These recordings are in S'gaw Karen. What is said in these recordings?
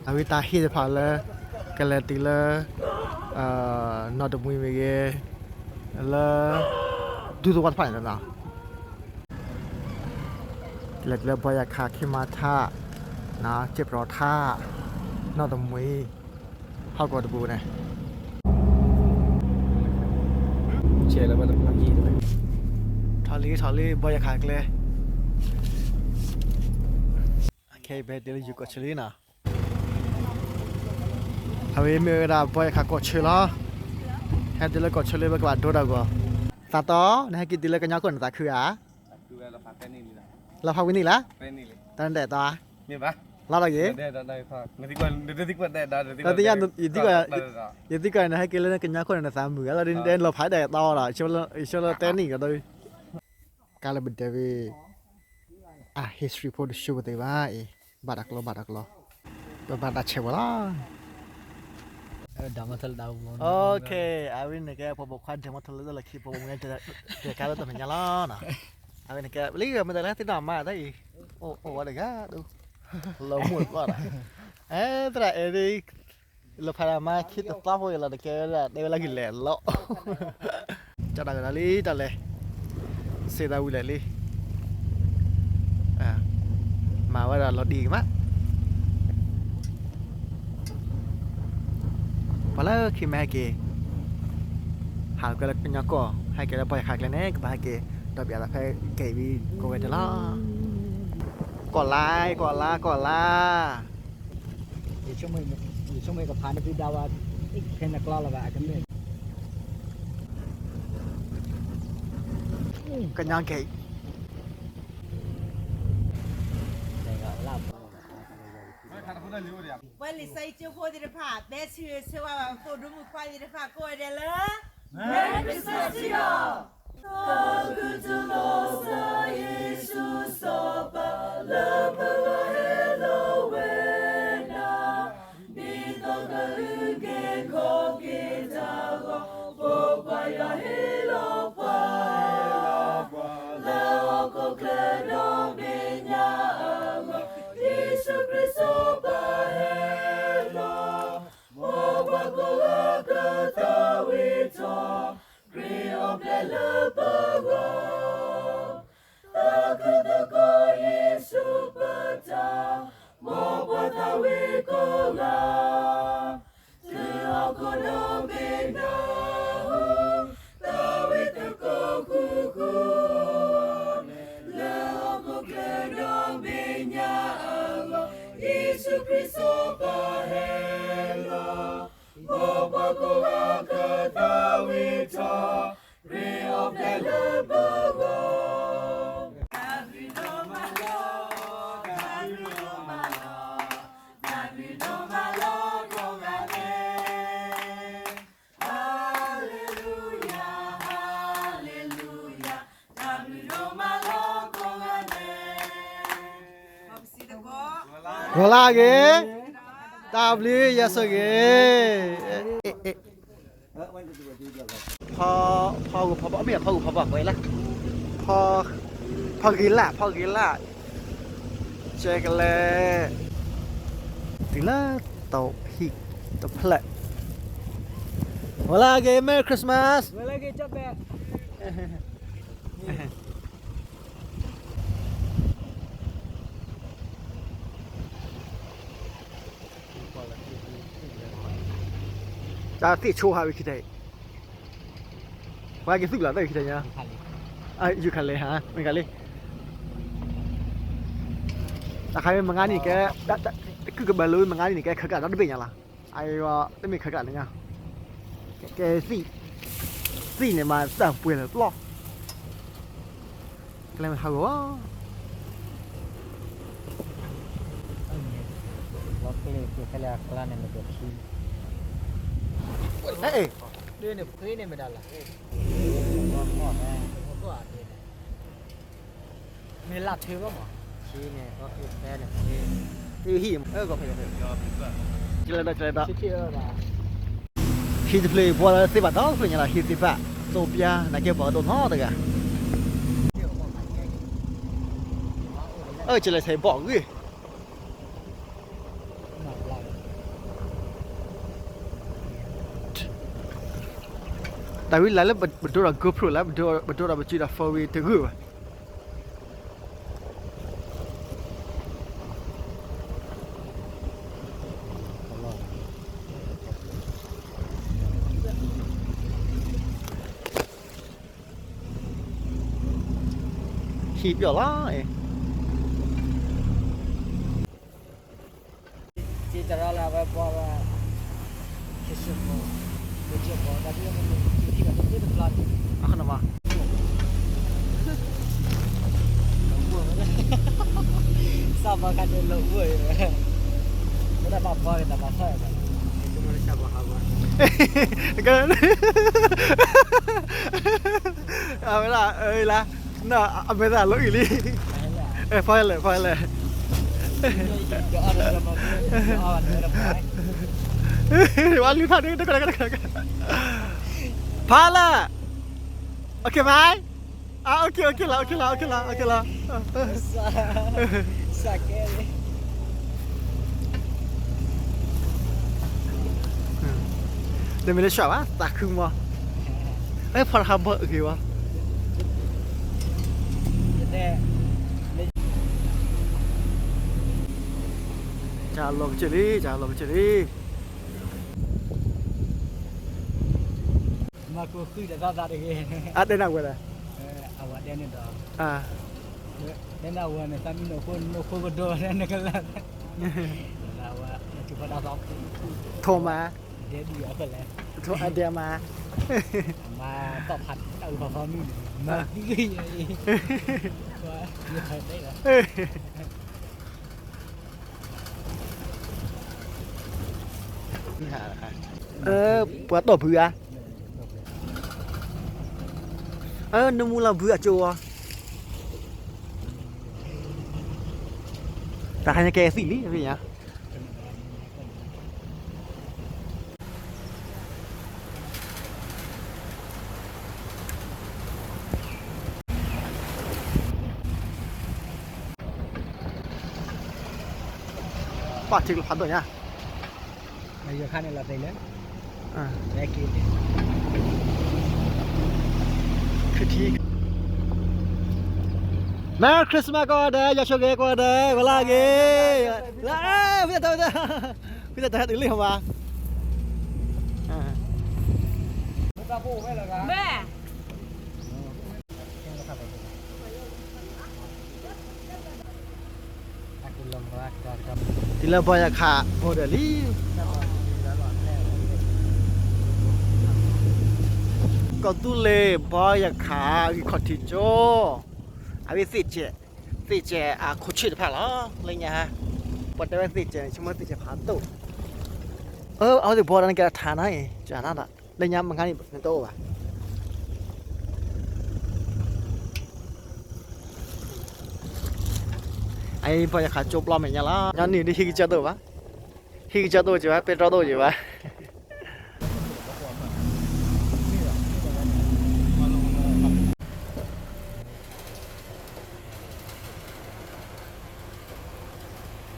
အဝဲတၢ်ဟ့ၣ်တဖၣ်လၢ ကလဲၤတုၤလၢ နီၢ်တမှံၤမ့ၢ်ဂ့ၤ, လၢ ဒူသဝီတဖၣ်န့ၣ်လီၤ. ကလဲၤတုၤလၢဘီယၤခး ခ့မါထး, က့ၣ်ပရီၤထး, နီၢ်တမှံၤ, ဟီၣ်ကဝီၤတပူၤန့ၣ် ထီၣ်လံ ထီၣ်လံ ဘီယၤခးကျဲ ခဲအံၤ ပဟဲတုၤလၢယိၤကီၢ်ဆၢလံနီၤ. အဝဲမ့ၢ်ဝဲဒၣ်ဘီယၤခးကီၢ်ဆၢလီၤ. ဟဲတုၤလၢကီၢ်ဆၢလံ ပကဘၣ်ဒိတၢ်ဂီၤ. သးတီ နဟဲက့ၤတုၤလၢကညီခိၣ်န့ၣ် သးခုဧါ. လီၤဖးဝံၤနံၣ်လၢ တၢ်နတဲာ်တီဧါ. လီၤလီၤက့ၤ ယသံကွၢ်နဟဲက့ၤလၢကညီခိၣ်န့ၣ် နသးမုာ်ဧါလီၤ. လီၤဖးဒၣ်တီဒီး ယဆိလၢတဲနံၣ်ကဒီး ကါလၢပဒဲဝ့ၢ် အ history ဖိတဆူပသ့ၣ်ဘၣ်အံၤ, ဘၣ်တၢ်ကျီ ဘၣ်တၢ်ကျီ, ပဘၣ်တၢ်ဆဲးဝဲလီၤ. အဝဲန့ၣ်ကဲ ပှၤပိာ်ခွါဒဲးမီထီၣ်လၢလီၢ်ခံ ပှၤပိာ်မုၣ်န့ၣ် ကဲကါလၢတၢ်မဲာ်ညါလီၤနီၤ. အဝဲန့ၣ်ကဲ လၢမ့ၢ်တၢ်လၢသ့ၣ်နီၣ်မါတၢ်အံၤ, အိၣ်ဝဲတဂၤဒိၣ်, လီၤမူၣ်တကီၢ်လီၤ. အဲ သရၣ်အဲၣ်ဒိး လီၤဖးဒၣ်မါခံတသီဖိအံၤလီၤ တကဲဝဲဒၣ် တဲဝဲလၢကလဲၤလီၤ. ကၢ်ဒၣ်ကဒီးလံတၢ်လဲၤ, စ့သးဝံၤလဲၣ်လံ, မၤဝဲဒၣ်လီၤဒံးကမး, ပှၤလၢခံမ့ၢ်ဟဲက့ၤ, ဟးကွဲလၢကညီကီၢ် ဟဲက့ၤလၢဘီယၤခးကျဲန့ၣ် ကဘၣ်ဟဲက့ၤ, ဒီးပျးသးဖဲကဲအံၤဝံၤ ကိးဝဲဒၣ်လီၤ. ကီၢ်လါ ကီၢ်လါ ကီၢ်လါ ယဆိကမိၣ်ကဖးန့ၢ်သုဒၣ်ဝဲ ဖဲနကျီလၢၤဘၣ် အကမ့ၢ် ကညီကဲအံၤ ပှၤလံာ်စီဆှံကၠိဖိသ့ၣ်တဖၣ် ဘဲဆၢဂ့ၤဆၢဝါဘၣ် ပဖိဒိၣ်မုၣ်ခွါသ့ၣ်တဖၣ် ကိးဂၤဒဲးလၢ Merry Christmas to you. တၢ်ဂ့ၢ်တလီၤစၢ် ယ့ၣ်ၡူးစီၤပၤ လၢပဂီၢ်ဟ့ၣ်လီၤဝဲဒၣ် ဒ်သိးကလုၢ်က့ၤခီၣ်က့ၤတၢ်အဂီၢ်, ဖိခွါယွၤဟ့ၣ်လီၤပှၤ, လၢဟီၣ်ခိၣ်ချၢဒီဘ့ၣ်ညါအဂီၢ်, ယ့ၣ်ၡူးခရံာ်စီၤပၤဟဲလီၤ, မ်ပှၤကိးဂၤကသးဝံၣ်ထီၣ်, ခရံာ်အိၣ်ဖျဲၣ်လၢပဂီၢ် သးခုသကိးယ့ၣ်ၡူးပတၢ်, မ်ပှၤသးဝံၣ်ကိးဂၤ, တုၤဟီၣ်ခိၣ်ဒီဘ့ၣ်နၢ်ဟူ, သးဝံၣ်သကိးဃူဃူ, လၢဟီၣ်ခိၣ်ချၢဒီဘ့ၣ်ညါအဂီၢ်, ယ့ၣ်ၡူးခရံာ်စီၤပၤဟဲလီၤ, မ်ပှၤကိးဂၤကသးဝံၣ်ထီၣ်, ခရံာ်အိၣ်ဖျဲၣ်လၢပဂီၢ်, တၢ်ဘျုးဒိၣ်မးလီၤ, တၢ်ဘျုးဒိၣ်မးလီၤ, တၢ်ဘျုးဒိၣ်မးလီၤကိးဂၤဒဲး, ဟါလ့လူယၤ, ဟါလ့လူယၤ, တၢ်ဘျုးဒိၣ်မးလီၤကိးဂၤဒဲး, ဂီၤလၢအဂ့ၤ, တၢ်ဘျုးယၤဆိၣ်ဂ့ၤ, ဖီ, ဖီဂုာ်ဖီဘီ, မ့ၢ်ဖီဂုာ်ဖီဘီ, ကွဲးလၢ, ဖီ, ဖီဂ့ၤလၢ်, ဖီဂ့ၤလၢ်, ကဲကလဲ, တုၤလၢတဟံၣ်တဖျၢၣ်, ဂီၤလၢအဂ့ၤ, Merry Christmas. တၢ်သ့ၣ်ဆိဟးဝဲခံတၢ်အံၤ, ပှၤက့ၤသူၣ်လီၤတၢ်အံၤခံတၢ်ညါ, ယူၤခးလဲၤဟး မ့ၢ်ဂၤလံ, တခါမ့ၢ်မငါနံၣ်ကဲ, တကုၢ်ကဘၢလိမ့ၢ်မငါနံၣ်န့ၣ် ကဲခၢၣ်ကၢ်ဒီတဘ့ၣ်ညါလီၤ, အအံၤ တမ့ၢ်ခၢၣ်ကၢ်လၢညါ, ကဲသံၣ်, သံၣ်န့ၣ်မးတၢ်ပှဲၤလၢပျီ ကလဲၤမ့ၢ်ဟးဂီၤ, လီၤကျ့ၤက့ၤဖဲလဲၣ်အကျါန့ၣ် မ့ၢ်တခံ, ဟဲ, ဒ်န့ၣ်ဖှ့န့ၣ်မ့ၢ်ဒၣ်လၢ, မ့ၢ်လၢထၢဘၣ်မး, ဟံၣ်န့ၣ်, ဟံၣ်, ကလဲၤဒီးကလဲၤဒီး ဟံၣ်တဖျၢၣ်အံၤ ဘှီလၢသ့ၣ်ဘၣ်ဒီဖျၢၣ်ညါလီၤ, ဟံၣ်သ့ၣ်တဖၣ်, တိပျါ, နကဲပှၤကဒိၣ်နီတဂၤ, အၢ ကလဲၤဆဲးဘီၣ်ဂ့ၤ တၢ်ဝံၤလၢ်လၢပဒိဒီး GoPro လၢ ပဒိဒီးပကၠံဒီး phone ဝံၤတဂ့ၢ်ဘၣ်. ဟံၣ်ပျီၢ်လီၤ. အဝဲဒၣ် အဝဲဒၣ် အမဲာ်သၣ်လီၤအံၤလံ. ဖီလဲၣ် ဖီလဲၣ်. ဝါလံဖးဒိၣ် တက ဖးလၢ်. OK မး. အ OK OK လီၤ OK လီၤ OK လီၤ OK လီၤ. တမ့ၢ်လၢဆှၢဘၣ် သးခုမီၤ. ဖီတခါဘီအဂ့ၤဝဲ. ကလီၤကစၢၢ်လံ ကလီၤကစၢၢ်လံ. မၤကိၢ်ဃုာ်ဒီးသးသးတဂ့ၤ. အတဲနၢ်ဝဲလဲၣ်. အဝဲတဲန့ၣ်ဒီး တဲနၢ်ဝဲန့ၣ် သးမံနီၢ်ခိ နီၢ်ခိကဒိၣ်န့ၣ်ကလၢ်. ထိၣ်မး. ဒဲဒုးအဖဲလဲၣ်. ထိၣ်အဒဲမး. မၤတီၢ်ဖးတၢ်အုးဖးဖီမုၢ်န့ၣ် မၤသံအံၤ ယတဲလီၤ. ပှၤတီၢ်ဘုဧါ. နမူလီၤဘုအကၠိဝဲ. တၢ်ခါညါကဲသံလံ ဖဲညါ. ပှၤထံကျိဖးဒိၣ်ညါ. ယခါန့ၣ်လီၤတဲလၢ Merry Christmas ကိးဂၤဒဲး, ယွၤဆိၣ်ဂ့ၤကိးဂၤဒဲး, ဝဲလၢအဂ့ၤ, လၢ ဖုတၢ် ဖုတၢ် ဟဲတုၤလံဟီမး. တုၤလၢဘီယခး border လံ. ကီၢ်သူလ့ၤဘီယခး ဂံၢ်ခီၣ်ထံးကၠိ, အဝဲသ့ၣ်စဲး, သ့ၣ်စဲးအခိၣ်ဆ့ၣ်တဖၣ်လီၤ. လၢညါ ပှၤတဲဝဲသ့ၣ်စဲးန့ၣ် ဆိကမိၣ်သ့ၣ်စဲးဖးဒိၣ်. အဝဲသ့ၣ်ဘီဒီးနကဲထါနၤအံၤ ကနၤဒီး လၢညါမဟါန့ၣ် နတအိၣ်ဘၣ်. အအံၤ ဘီယခးကၠိပျီမဲာ်ညါလီၤ. ညီနုၢ်ဒ်ဟံၣ်ကစၢၢ်တအိၣ်ဘၣ်, ဟံၣ်ကစၢၢ်တအိၣ်က့ၤဘၣ်, ပဲတြီတအိၣ်က့ၤဘၣ်.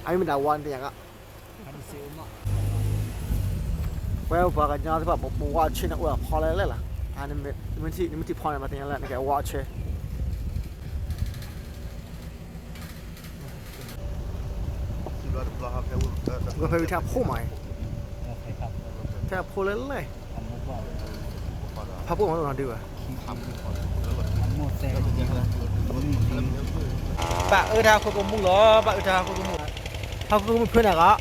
အမ့ၢ်မတၤဝါန့ၣ်တညါက ဝဲပှၤကညီသ့ၣ်တဖၣ် ပဝါအဆၢန့ၣ် အိၣ်ဒီးဖီလဲၣ်လဲၣ်လီၤ. နမ့ၢ်ထံၣ်ဖီန့ၣ် ပှၤသ့ၣ်ညါလၢနကဲဝါအဆၢ. ဖဲဝံၤထဲအဖိမး, ထဲအဖိလဲၣ်လဲၣ်, ဖးဖိမးလီၤဒုးဘၣ်. ဘၣ်အၢတၢ်ဟီၣ်ခိၣ်ကမူၣ်လီၤ, ဘၣ်အၢတၢ်ဟီၣ်ခိၣ်ကမူၣ်, ဟီၣ်ခိၣ်ကမူၣ်ဖုန့ၣ်ဂ့ၤ,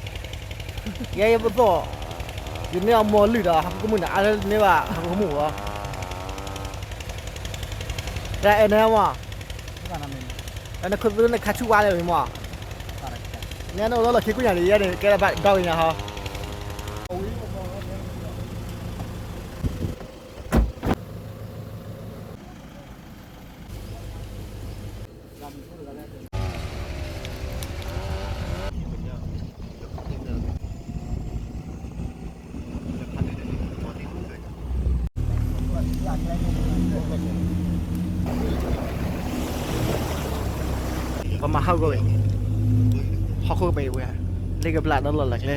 ယဲယပသီၣ်, ယန့ၢ်အီၤမီၤလုၢ်ဒီး ဟီၣ်ခိၣ်ကမူၣ်န့ၣ် အါလၢန့ၢ်ဘၣ်ဟီၣ်ခိၣ်ကမူၣ်လီၤ. တၢ်အဲၣ်န့ၣ်မး, နခိၣ်သူန့ၣ်ခါဆူၣ်ဝါလဲၣ်မး, နဲနအိၣ်လၢလီၢ်ခံကွံာ်ညါန့ၣ် ယဲန့ၣ်ကဲဒီးဘၣ်ဒီဂ့ၤညါဟီ. ပှၤမၤဟးဂီၤဝဲ, ဟီၣ်ခိၣ်ကပၤဝဲ, လ့ကဘျးဒီးလီၢ်လၢ်ကျဲ,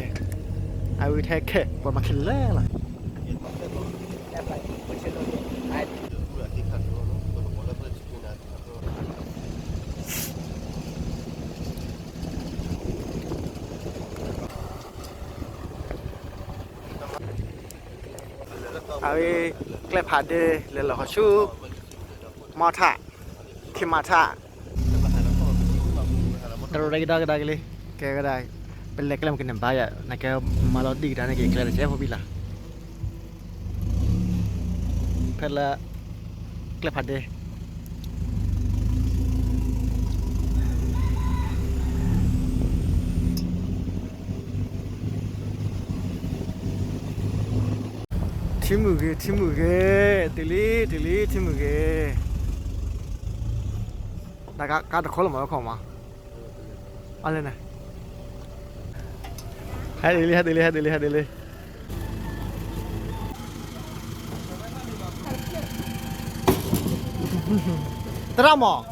အဝဲထဲခဲ ပှၤမၤခဲလၢာ်လီၤ. ပှၤမၤဟးဂီၤဝဲ, ဟီၣ်ခိၣ်ကပၤဝဲ, လ့ကဘျးဒီးလီၢ်လၢ်ကျဲ, အဝဲထဲခဲ ပှၤမၤခဲလၢာ်လီၤ. အဝဲ ကျဲဖးဒ့ လဲၤလီၤဃီၤဆူ မီထး ခ့မၤထး တရူးဒၣ်ကဒါကဒါက့ၤလံ, ကဲဝဲဒၣ် ပလဲၤကျဲမ့ၢ်ကန့ၢ်ဘါယၤ နကဲမၤလီၤဒံၣ်ကဒါန့ၣ်က့ၤ ကျဲတစဲးဖိဘံၣ်လၢ် ဖဲလၢ ကျဲဖးဒ့ ထံမုၢ်ဂ့ၤ ထံမုၢ်ဂ့ၤ, တုၤလံ တုၤလံ ထံမုၢ်ဂ့ၤ, တၢ်ကါတခီလၢမၤဝဲခီမး, အလဲၣ်န့ၣ်, ဟဲဒ်လံ ဟဲဒ်လံ ဟဲဒ်လံ ဟဲဒ်လံ, သရၣ်မး